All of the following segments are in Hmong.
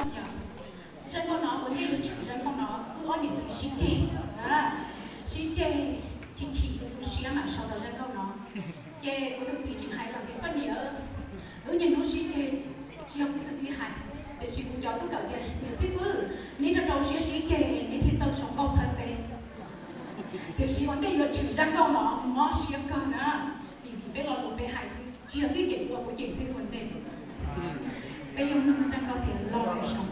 Zaj nkauj no ua ntej yuav tshwm zaj nkauj no wb ob niam txiv sib ceg, sib ceg chim chim tu tu siab mam sau tau zaj nkauj no. Ces kuv tus txiv tseem hais lawm tias koj niam, wb niaj hnub sib ceg, tsis yog kuv tus txiv hais, tiam sis kuv cov tub kawm tias niam xib fwb, neb rau rau siab sib ceg neb thiaj txawj sau nkauj thawb peb. Tiam sis ua ntej yuav tshwm zaj nkauj no mob siab kawg na, vim vim peb lo lus peb hais xwb, tsis yog xib ceg ua kuv ceg xwb ua ntej. Peb yuav mloog zaj nkauj tias lo lus sau.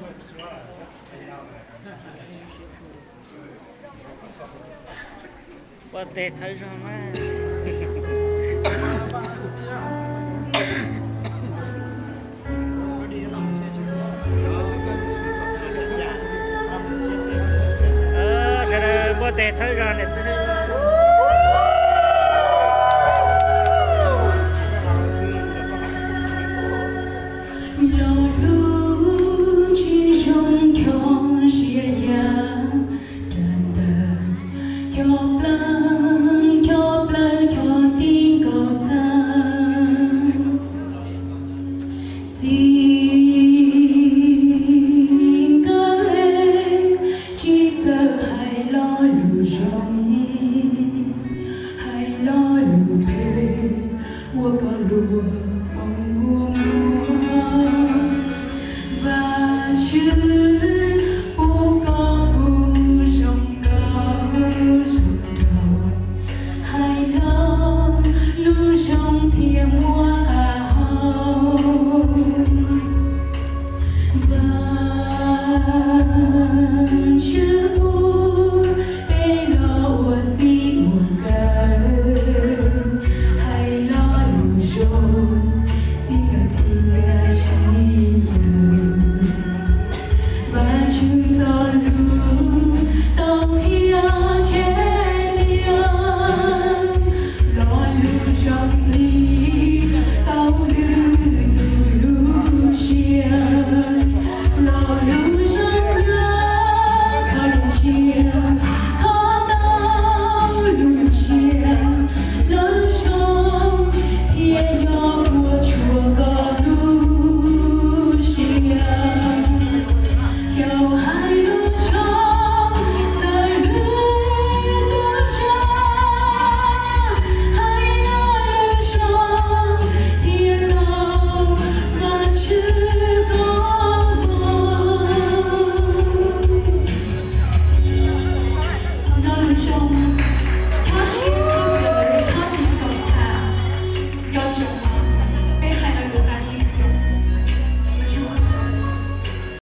Ua tes txhawb zog mas. Sawv daws ua tes txhawb zog niam xwb. Nyob lub tsis zoo cov sia ya, ras ntawm cov plaws, cov plaws cov tib nkaus txaj. Txiv nkawd tsis txawj hais lo lus zoo, hais lo lus phem ua kom luag poob ua muag. Vaj Tswv pub koj kuj zoo nkauj zoo nraug, hais lo lus zoo thiaj muaj qab hau. Vaj Tswv pub